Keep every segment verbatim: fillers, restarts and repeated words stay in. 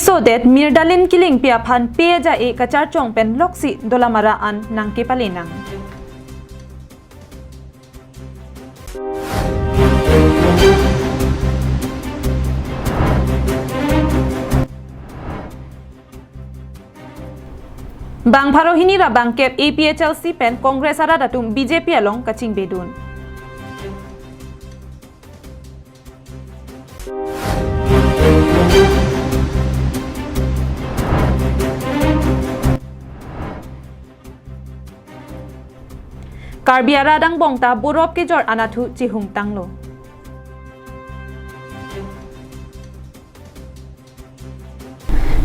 Sodet Mirdalin Killingpi aphan pe aja-e kacharchong pen loksi Dolamara an nangkepale nang. Bang pharo hini ra bang kep A P H L C pen Congress arat atum B J P along kachingbedun. Karbi arat angbong ta borop kejor anatthu chihungtanglo.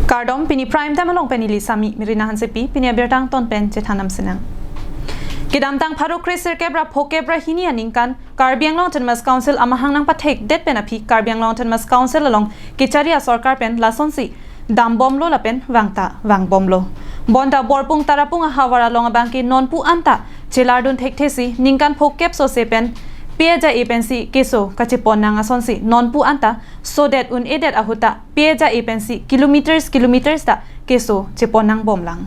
Kardom, pini Prime Time along pen neli Sami Mirina Hansepi, pini abirta angton pen chethanam sinang. Kedamtang pharo kre sirkep ra phokep ra hini aningkan Karbi Anglong Autonomous Council amahang nangpathekdet pen aphi Karbi Anglong Autonomous Council along kechari asorkar pen lasonsi dambomlo lapen vangta vangbomlo. Bonta Borpung Tarapung ahavar along abangke nonpu anta chelardun thekthesi ningkan phokep sose pen pe aja-e pensi keso kachepon nang asonsi nonpu anta sodet un-edet ahut ta pe aja-e pensi kilometers kilometers ta keso chepon nangbomlang.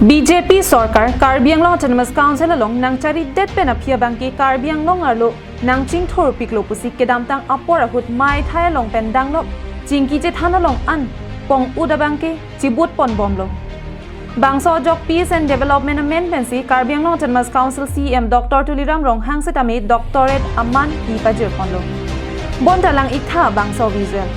B J P sorkar Karbi Anglong Autonomous Council along nangcharidet pen aphi abangke Karbi Anglong arlo nangchingthurpiklo pusi kedamtang apor ahut maithai along pen danglok chingki chethan along an pong-ut abangke chibut ponbomlo. Bangso ajok Peace and Development amen pensi Karbi Anglong Autonomous Council C E M Doctor Tuliram Ronghang sitame doctorate aman pi pajirponlo. Bonta lang-iktha bangso visual.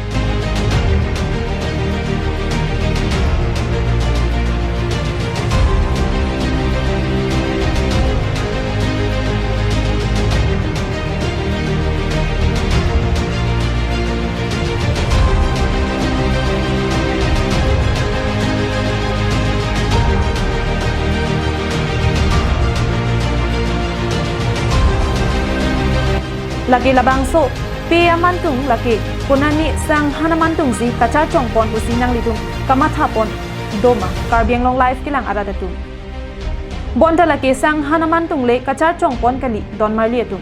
Lake labangso pe amantung lake konane sanghan amantung si kacharchongpon pusi nanglitum kamathapon doma? Karbi Anglong Live kelang arat atum. Bonta lake sanghan amantung le kacharchongpon kali donmarli atum.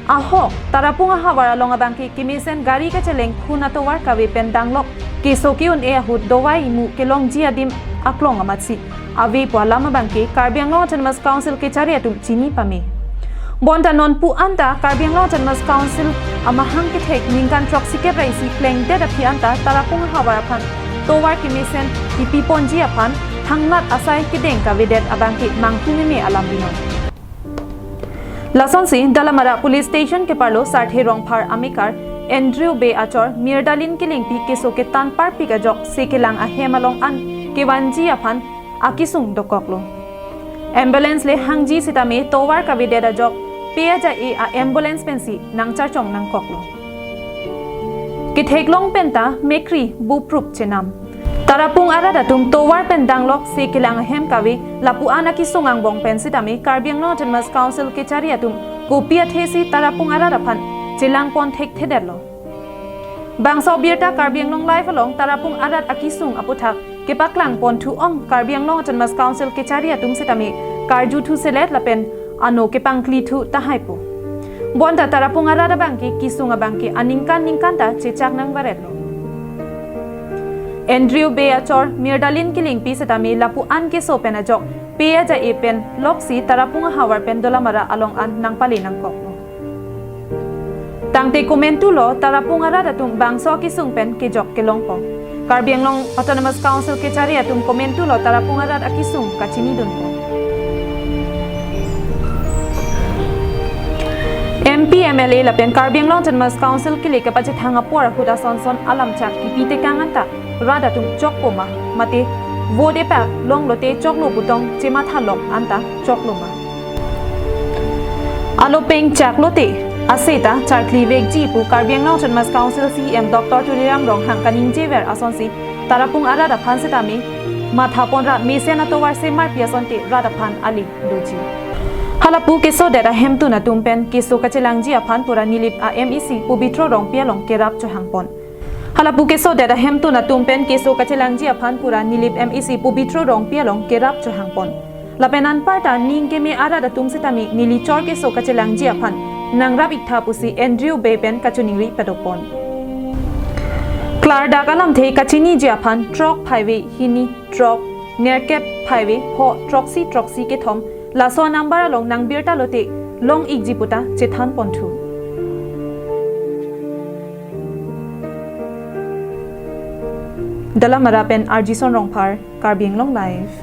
Ahok, Tarapung ahavar along abangke kemesen gari kacheleng khun atovar kave pen danglok keso ke-un-e ahut dovai imu kelongji adim aklong amatsi avepo alam abangke Karbi Anglong Autonomous Council kechari atum chini pame. Bonta nonpu anta Karbi Anglong Autonomous Council amahang kethek ningkan throksikep ra isi plengdet aphi anta Tarapung ahavar aphan tovar kemesen kipiponji aphan thangnat asai kedeng kavedet abangke mangthumeme alam binong. Lasonsi Dalamara Police Station keparlo Sarthe Rongphar amekar Andrew Bey achor Mirdalin Killingpi keso ketan parpik ajok se kelang ahem along an kevanji aphan akisung dokoklo. Ambulance le hangji sitame tovar kavedet ajok pe aja-e a-ambulance pensi nangcharchong nangkoklo. Ketheklong penta mekri buprup chenam. Tarapung arat atum tovar pen danglok se kelang ahem kave lapu-an akisung angbong pen sitame Karbi Anglong Autonomous Council kechari atum kopi athesi Tarapung arat aphan chelangpon thekthedetlo. Bangso abirta Karbi Anglong Live along Tarapung arat akisung aputhak kepaklangponthu ong Karbi Anglong Autonomous Council kechari atum sitame karjuthu selet lapen ano kepangklithu tahaipo. Bonta Tarapung arat abangke kisung abangke aningkan ningkan ta chechak nangvaretlo. Andrew Bey achor Mirdalin Killingpi sitame lapu-an keso pen ajok pe aja-e pen loksi Tarapung ahavar pen Dolamara along an nangpale nangkoklo. Tangte komentulo Tarapung arat atum bangso akisung pen kejok kelongpo. Karbi Anglong Autonomous Council kechari atum komentulo Tarapung arat akisung kachinidunpo. M P, M L A lapen Karbi Anglong Autonomous Council kele kepachethang apor ahut asonson alamchak kipi tekang anta rat atum chokpo ma, mate vote epak longlote choklo putong chemathalok anta choklo ma? Alo pengchaklote aseta charkli vekji pu Karbi Anglong Autonomous Council C E M Doctor Tuliram Ronghang kaningjever asonsi Tarapung arat aphan sitame mathapon ra mesen atovar semarpi asonte rat aphan ali doji. Halapu kesodet ahemtun atum pen keso kachelangji aphan pura Nilip a-M A C Pobitro Rongpi along kerap chohangpon. Halapu kesodet ahemtun atum pen keso kachelangji aphan pura Nilip M A C Pobitro Rongpi along kerap chohangpon. Lapen anparta ning keme arat atum sitame neli chor keso kachelangji aphan nangrap-iktha pusi Andrew Bey pen kachiningri padopon. Klardak alamthe kachiniji aphan throk phaivei hini throk nerkep phaivei pho throksi throksi kethom laso number along nangbirta lote long-ikji pu ta chethan ponthu. Dalamara pen R G Son Rongphar, Karbi Anglong Live.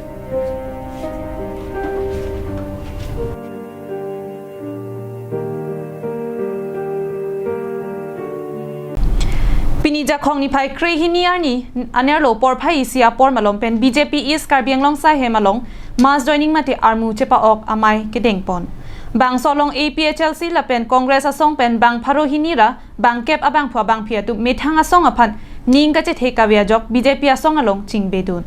Pini Jakhong niphai krehini arni anerlo porphai isi apor malom pen B J P East Karbi Anglong Saihem along mass joining mate armu chepa-ok amei kedengpon. Bangso along A P H L C lapen Congress asong pen bang pharo hini ra bangkep abangphu abangphi atum methang asong aphan ning kachethe kave ajok B J P asong along chingbedun.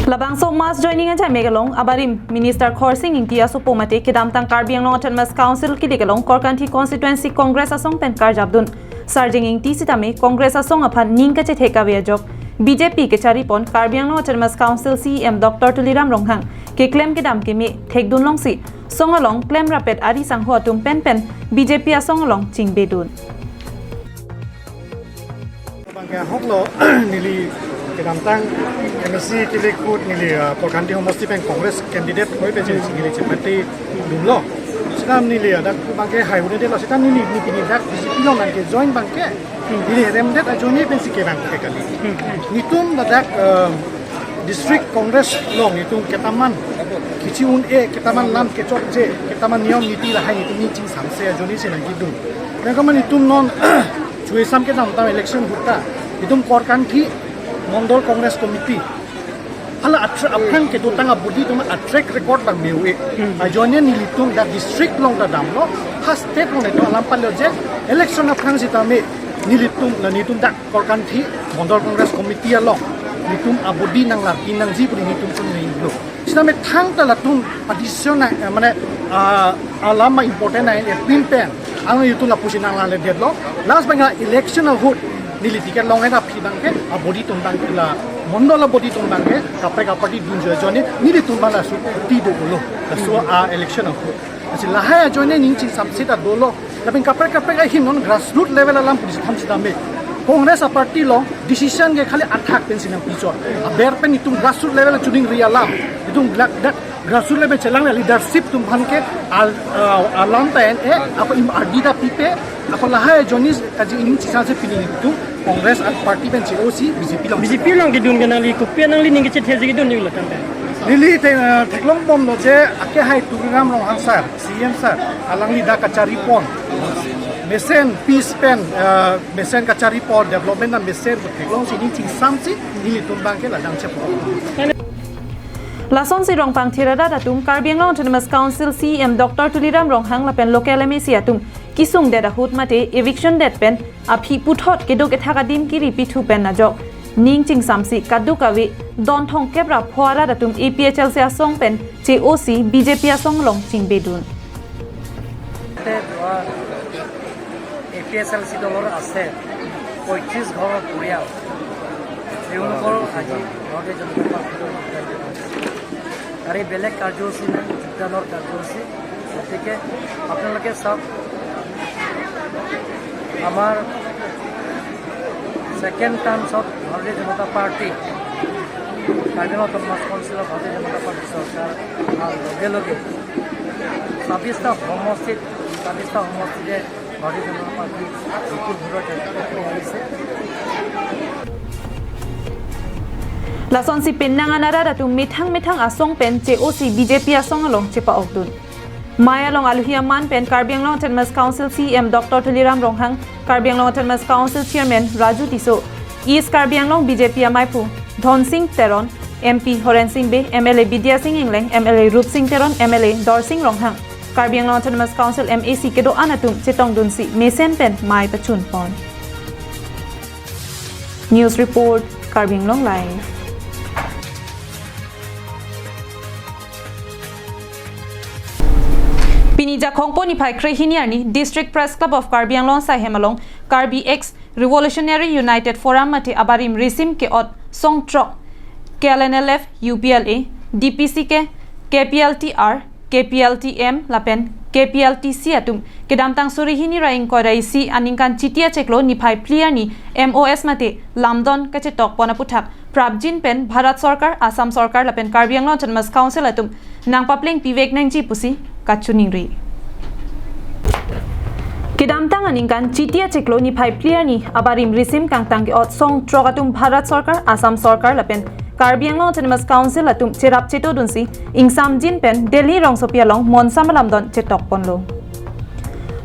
Labangso mass joining ajai mek along abarim Minister Khorsing Engti asopo mate kedamtang Karbi Anglong Autonomous Council kilik along Korkanthi Constituency Congress asong pen karjapdun Sarjeng Engti sitame Congress asong aphan ning kachethe kave ajok B J P kecharipon Karbi Anglong Autonomous Council C E M Doctor Tuliram Ronghang keklem kedam keme thekdun longsi song along klem rapet ari sangho atum penpen B J P asong along chingbedun. Bangke ahoklo neli kedamtang M A C kilik ahut neli, ah, Korkanthi homosti pen Congress candidate koi pe je neli chepate dunlo. Sita neli adak bangke hai udah lo sita neli neli pini dak B J P along nangke join bangke. Neli remdet ajoine pensi ke bangke kali. Netum ladak, ah, District Congress along netum ketaman kichi un-e, ketaman lam kechokche, ketaman niyom niti lahai netum ning chingsamse ajoine si nangkedun. Nangkaman netum non chuesam kedamtang election ahut ta netum Korkanthi Mondol Congress Committee hala atra aphrang kedotang abodi atum a-track record bang me-e. Ajoine nelitum dak district along ta damlo, ha state along netum alam palo je election aphrang sitame nelitum la netum dak Korkanthi Mondol Congress Committee along netum abodi nanglarki nangji pu netum chungnelo. Sitame thangta latum addition na, eh, mane, ah, alam ma important na epin pen ang netum lapusi nanglarledetlo. Last bang election ahut neli ticket longledet aphi bangke abodi atum bangke la Mondol abodi atum bangke kaprek aparty dunjoi ajoine nelitum bang laso ti dolo. Laso a-election ahut. Lasi lahai ajoine ning chingsamse ta dolo. Lapen kaprek kaprek ahin non grassroot level alam pu si tham sitame Congress aparty along decision ke khali athak pensi nangpichot. Aber pen netum grassroot level chuningri alam. Netum glak dak grassroot level chelang leadership atum aphan ke al-, ah, alam ta en-e, ako im ardi ta pipe, ako lahai ajoine kaji ning chingsamse pini netum Congress aparty pen che-osi B J P along. B J P along kedun ke nangli kopi nangli ning kechethe kedun neli lo tangte. Neli te, eh, theklongbomlo je akehai Tuliram Ronghang sir, C E M sir, alangli dak kacharipon. Mesen peace pen, eh, mesen kacharipon, development na mesen theklongsi ning chingsamsi nelitum bangke ladak chepo. Lasonsi Rongphar thiradat atum Karbi Anglong Autonomous Council C E M Doctor Tuliram Ronghang lapen local M A C atum kesungdet ahut mate eviction det pen aphi puthot kedo kethak adim kiri pithu pen ajok ning chingsamsi kadokave don thomkep ra pho arat atum A P H L C asong pen che-osi B J P asong along chingbedun. A P H L C দলৰ আছে পঁয়ত্ৰিশ ঘৰৰ পৰিয়াল, তেওঁলোকৰ আজি ভাৰতীয় জনতা পাৰ্টিলৈ যোগদান কৰা হৈছে। আৰু এই বেলেগ কাৰ্যসূচী নাই, যোগদানৰ কাৰ্যসূচী। গতিকে আপোনালোকে চাওক, আমাৰ ছেকেণ্ড টাৰ্মছত ভাৰতীয় জনতা পাৰ্টি, কাৰ্বি আংলং অট'নমাছ কাউন্সিলৰ ভাৰতীয় জনতা পাৰ্টি চৰকাৰ অহাৰ লগে লগে ছাব্বিছটা সমষ্টিত, ছাব্বিছটা সমষ্টিতে ভাৰতীয় জনতা পাৰ্টি বিপুল ভোটৰ জয়যুক্ত হৈ আহিছে। Lasonsi penang an arat atum methang methang asong pen che-osi B J P asong along chepa-okdun. Mei along aluhi aman pen Karbi Anglong Autonomous Council C E M Doctor Tuliram Ronghang, Karbi Anglong Autonomous Council Chairman Raju Tisso, East Karbi Anglong B J P amaiphu Dhonsing Teron, M P Horensing Bey, M L A Bidya Sing Engleng, M L A Rupsing Teron, M L A Dorsing Ronghang, Karbi Anglong Autonomous Council M A C kedo-an atum chetongdunsi mesen pen mei pachunpon. News Report, Karbi Anglong Live. Pini Jakhong po niphai krehini arni District Press Club of Karbi Anglong Saihem along Karbi Ex Revolutionary United Forum mate abarim risim ke-ot song throk, K L N L F, U P L A, D P C K, K P L T R, K P L T M lapen K P L T C atum kedamtang suri hini ra ingkoi ra isi aningkan Chiti achiklo niphai phli arni M O S mate lamdon kachetokpon aputhak prapjin pen Bharat Sorkar, Assam Sorkar lapen Karbi Anglong Autonomous Council atum nangpapleng pivek nangji pusi kachiningri. Kedamtang aningkan Chiti achiklo niphai phli arni abarim risim kangtang ke-ot song throk atum Bharat Sorkar, Assam Sorkar lapen Karbi Anglong Autonomous Council atum cherap chetodunsi ingsamjin pen Delhi rongsopi along monsam alamdon chetokponlo.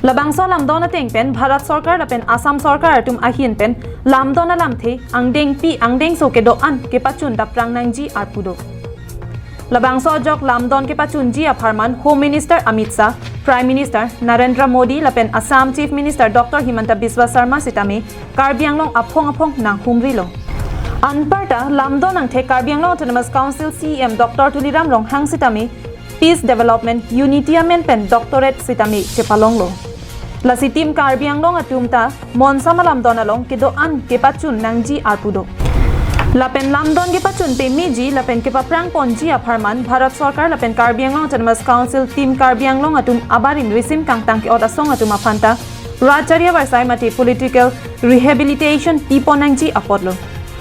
Labangso alamdon ateng pen Bharat Sorkar lapen Assam Sorkar atum ahin pen lamdon alamthe angdengpi angdengso kedo-an kepachun daprang nangji arpu do. Labangso ajok lamdon kepachunji apharman Home Minister Amit Shah, Prime Minister Narendra Modi lapen Assam Chief Minister Doctor Himanta Biswa Sarma sitame Karbi Anglong aphong aphong nanghumrilo. Anparta lamdon angthek Karbi Anglong Autonomous Council C E M Doctor Tuliram Ronghang sitame Peace Development Unity amen pen Doctorate sitame chepalonglo. Lasi Team Karbi Anglong atum ta monsam alamdon along kedo-an kepachun nangji arpu do. Lapen lamdon kepachun pemeji lapen kepaphrangponji apharman Bharat Sorkar lapen Karbi Anglong Autonomous Council Team Karbi Anglong atum abarim risim kangtang ke-ot asong atum aphanta rat chari avarsai mate political rehabilitation pipon nangji apotlo.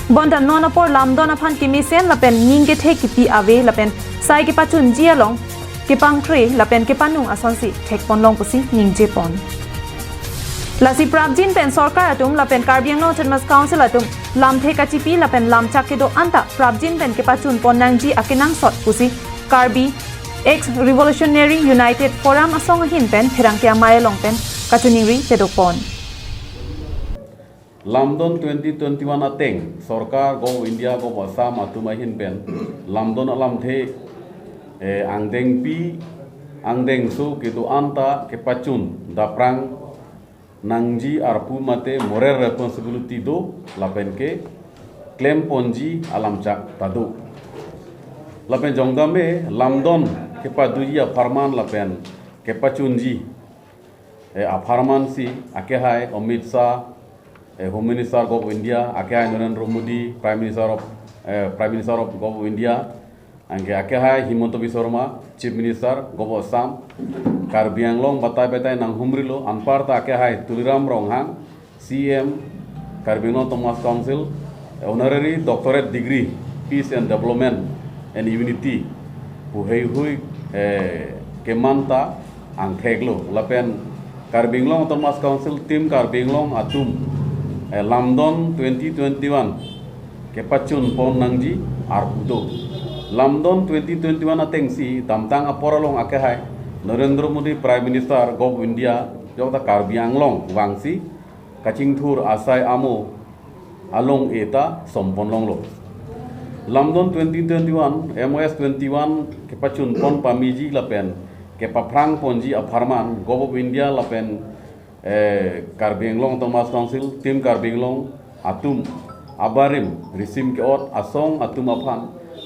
Bonta non apor lamdon aphan kemesen lapen ning kethe kipi ave lapen sai kepachunji along kepangkre lapen kepanung asonsi thekponlong pusi ningjepon. Lasi prapjin pen sorkar atum lapen Karbi Anglong Autonomous Council atum lamthe kachipi lapen lamchak kedo-an ta prapjin pen kepachunpon nangji akenangsot pusi Karbi Ex Revolutionary United Forum asong ahin pen pherangke amei along pen kachiningri chedokpon. Lamdon twenty twenty-one ateng sorkar, Govt of India, Govt of Assam atum ahin pen lamdon alamthe, eh, angdengpi angdengso kedo-an ta kepachun daprang nangji arpu mate moral responsibility do lapen ke klemponji alamchak ta do. Lapen jongdame lamdon kepadoji apharman lapen kepachunji, eh, apharman si akehai Amit Shah, eh, Home Minister, Govt of India, akehai Narendra Modi, Prime Minister of, eh, Prime Minister of Govt of India, anke akehai Himanta Biswa Sarma, Chief Minister, Govt of Assam, Karbi Anglong batai batai nanghumrilo, anparta akehai Tuliram Ronghang, C E M, Karbi Anglong Autonomous Council, Honorary Doctorate Degree, Peace and Development and Unity pu heihui, eh, keman ta angtheklo. Lapen Karbi Anglong Autonomous Council Team Karbi Anglong atum, eh, lamdon twenty twenty-one kepachunpon nangji arpu do. Lamdon twenty twenty-one atengsi damtang apor along akehai Narendra Modi Prime Minister, Govt of India, jokta Karbi Anglong vangsi kachingthur asai amo along eta somponlonglo. Lamdon twenty twenty-one, M O S twenty-one kepachunpon pameji lapen kepaphrangponji apharman Govt of India lapen, eh, Karbi Anglong Autonomous Council, Team Karbi Anglong atum abarim risim ke-ot asong atum aphan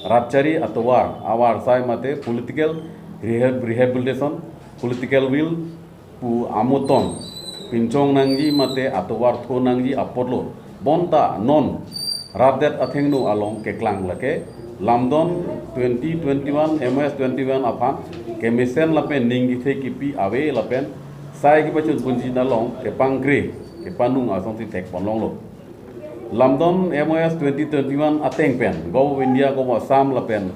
rat chari atovar avarsai mate political rehab, rehabilitation, political will pu amoton pinchong nangji mate atovar tho nangji apotlo. Bonta non rat det athengno along keklang lake lamdon twenty twenty-one, M O S twenty-one aphan kemesen lapen ning kethe kipi ave lapen sai kepachunponji along kepangkre kepanung asonsi thekponlonglo. Lamdon M O S twenty twenty-one ateng pen Govt of India, Govt of Assam lapen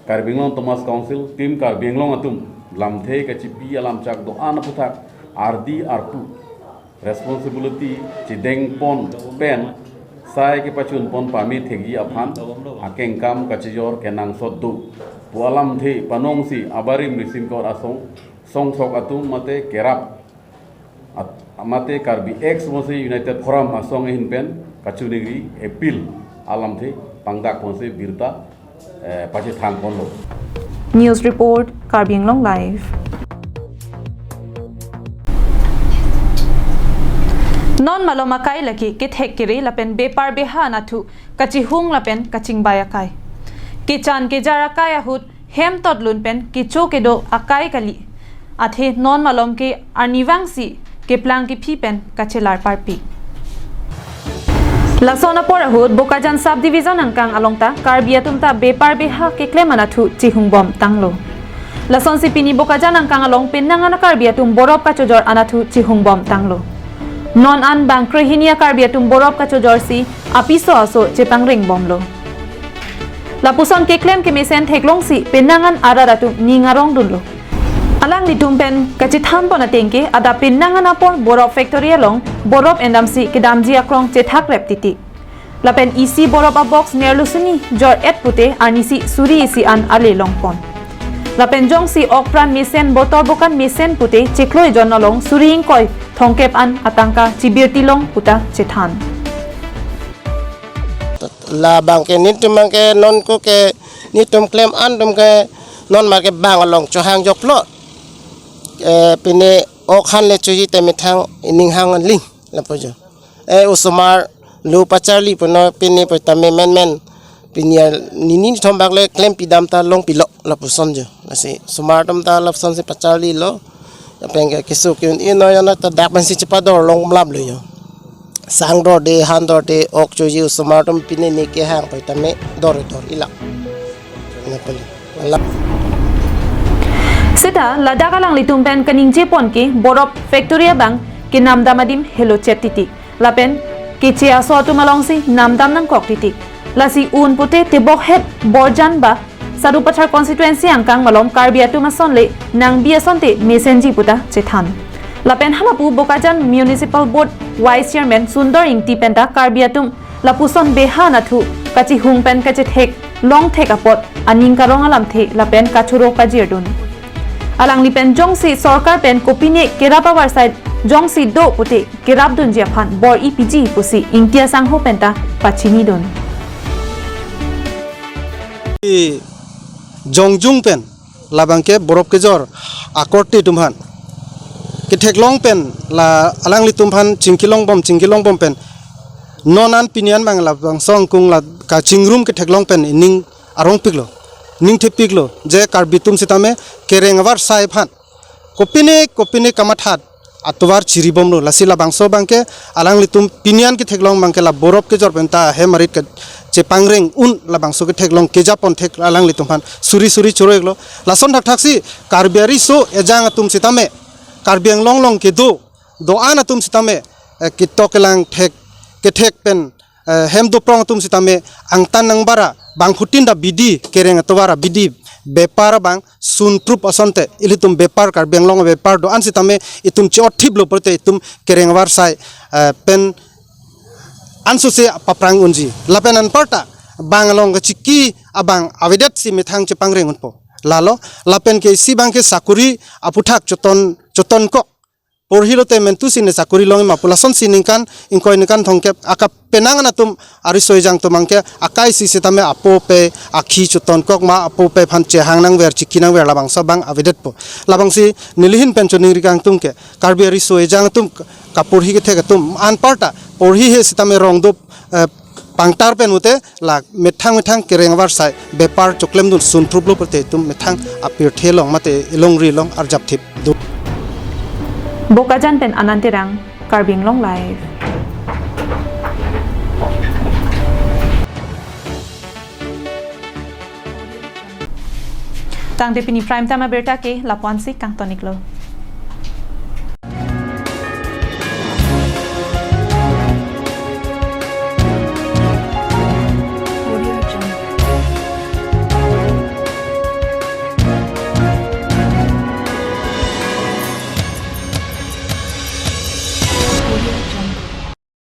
Karbi Anglong Autonomous Council, Team Karbi Anglong atum lamthe kachipi alamchak do-an aputhak ardi arpu responsibility chedengpon pen sai kepachunpon pame thekji aphan akengkam kachijor kenangsot do pu alamthe panongsi abarim risim ke-ot asong songsok atum mate kerap at-, mate Karbi Ex Revolutionary United Forum asong ahin pen kachiningri appeal alamthe pangdakponsi birta, eh, pachethangponlo. News report, Karbi Anglong Live. Non malom akai lake kethek kere lapen bepar beha anatthu kachihung lapen kachingbai akai. Kechan kejar akai ahut hem totlun pen kecho kedo akai kali. Athe non malom ke arnivangsi keplang kephi pen kachelar parpik. Lason apor ahut Bokajan Sub Division angkang along ta Karbi atum ta bepar beha keklem anatthu chihungbom tanglo. Lasonsi pini Bokajan angkang along penang an a-Karbi atum borop kachojor anatthu chihungbom tanglo. Non an bang krehini a-Karbi atum borop kachojor si apiso aso chepangrengbomlo. Lapuson keklem kemesen theklongsi penang an arat atum ning arongdunlo. Alanglitum pen kachetham pon ateng ke adap penang an apor borop factory along borop endamsi kedamji akrong chethakrep titi. Lapen isi borop a-box nerlusuni jor-et pute arnisi suri isi an ale longpon. Lapen jongsi okpran mesen botor bokan mesen pute chiklo ejon along suri ingkoi thomkep an atangka chibirti long puta chethan. Labang ke netum bang ke non ko ke netum klem an atum ke non ma ke bang along chohang joklo. Eh, pine ok han le choji te methang ining hang aling lapu jo. Eh, osomar lo pacharli puno pine pu tame menmen. Pine nini thom bak le klem pidam ta longpilo lapuson jo. Lasi osomar atum ta lapuson si pacharlilo. Apeng ke keso ke-un ino yana ta dak pensi chepador long mlam lo jo. Sang dorde, han dorde, ok choji osomar atum pine ne kehang pu tame dor dor ilak. Napali. Alak. Seta ladak alanglitum pen kaningje pon ke borop factory abang kenamdam adim helochet titi. Lapen keche aso atum alongsi namdam nangkok titi. Lasi un pute tebok het borjan ba Sarupathar constituency angkang malom Karbi atum ason le nangbi asonte mesenji puta chethan. Lapen halapu Bokajan Municipal Board Vice Chairman Sundor Ingti penta Karbi atum lapuson beha anatthu kachihung pen kachethek longthek apot aning karong alamthe lapen kachoro kajirdun. Alangli pen jongsi sorkar pen kopine kerap avarsai jongsi do pute kerapdunji aphan bor-i piji pusi Ingti asangho penta pachinidun. I jongjung pen labang ke borop kejor akorte atum aphan ketheklong pen la alanglitum aphan chingkilongbom chingkilongbom pen non an pini an bang labangso angkung la kachingrum ketheklong pen ining arongpiklo, ning thepiklo je Karbi atum sitame kereng avarsai aphan kopine kopine kamathat atovar chiribomlo. Lasi labangso bang ke alanglitum pini an ketheklong bang ke la borop kejor penta hem arit ke chepangreng un labangso ketheklong kejapon thek alanglitum aphan suri suri choro-iklo. Lason thakthak si Karbi ariso ejang atum sitame, Karbi Anglong along kedo do-an atum sitame, eh, ketok kelang thek kethek pen eh, hem doprong atum sitame angtan nangbara bangphutin ta bidi kereng atovar abidi bepar abang sunprup asonte ilitum bepar Karbi Anglong bepar do-an sitame itum chi-otthiplo pulote itum kereng avarsai, eh, pen ansose paprang unji. Lapen anparta bang along kachiki abang avedet si methang chepangreng unpo. Lalo lapen ke isi bang ke sakuri aputhak choton choton kok porhi lote mentu si ne sakuri longji ma pu lasonsi ningkan ingkoi ningkan thomkep aka penang an atum ariso ejang atum bang ke akai si sitame apo pe akhi choton kok ma apo pe aphan chehang nangver chiki nangver labangso bang avedetpo. Labangsi nelihin pen choningri kangtung ke Karbi ariso ejang atum kaporhi kethek atum anparta porhi he sitame rong do, eh, pangtar pen pute la methang methang kereng avarsai bepar choklemdun sunpruplo pulote itum methang apirthe along mate ilongri along arjapthipdun. Bokajan pen Anand Terang, Karbi Anglong Live. Tangte pini prime time abirta ke lapu-ansi kangtoniklo.